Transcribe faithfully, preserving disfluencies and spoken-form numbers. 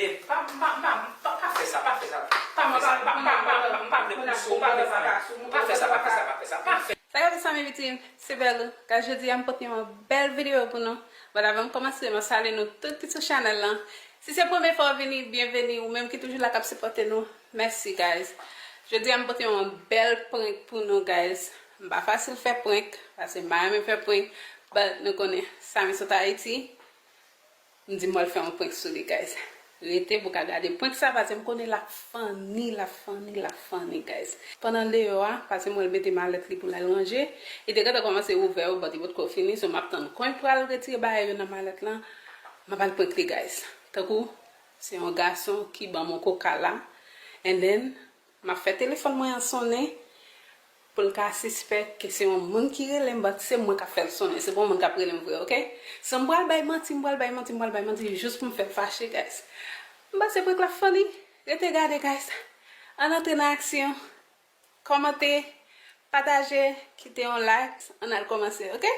E pa, pa, pa, pa, pa fè sa, pa fè sa. Pa fè sa, pa, pa, pa, pa, pa vle kout sou, pa vle fè sa. Pa fè sa, pa fè sa, pa fè sa, pa fè. Sa yo, sa, men, pitit, se bèl. Ka jodi a, m pote yon bèl videyo pou nou. But avan m kòmanse, mwen salye nou tout ki sou chanèl lan. Si se premye fwa w vini, byenveni. Ou menm ki toujou la k ap sipòte nou, mèsi, guys. Jodi a, m pote yon bèl prank pou nou, guys. M pa fasil fè prank, paske m pa renmen fè prank. But nou konnen, Samy sot Ayiti. M di m pral fè yon prank sou li, guys. Rete pou ka gade prank sa, paske m konnen l ap funny, l ap funny, l ap funny, guys. Pandan l deyò a, paske m wè l mete malèt li pou l al ranje, li te gentan kòmanse ouvè yo, but li potko fini, so m ap tann kon l pral retire bagay yo nan malèt lan, m ap al prank li, guys. Tankou, se yon gason ki ban m yon koka la, and then, m ap fè telefòn mwen an sonnen pou l ka sispèk ke se yon moun ki rele m, but se mwen k ap fè l sonnen, se pa yon moun k ap rele m vre, oke? So, m pral bay manti, m pral bay manti, m pral bay manti, jis pou m fè l fache, guys. M panse prank la funny. Rete gade, guys. Ann antre nan aksyon. Kòmante, pataje, kite yon like, ann al kòmanse, oke?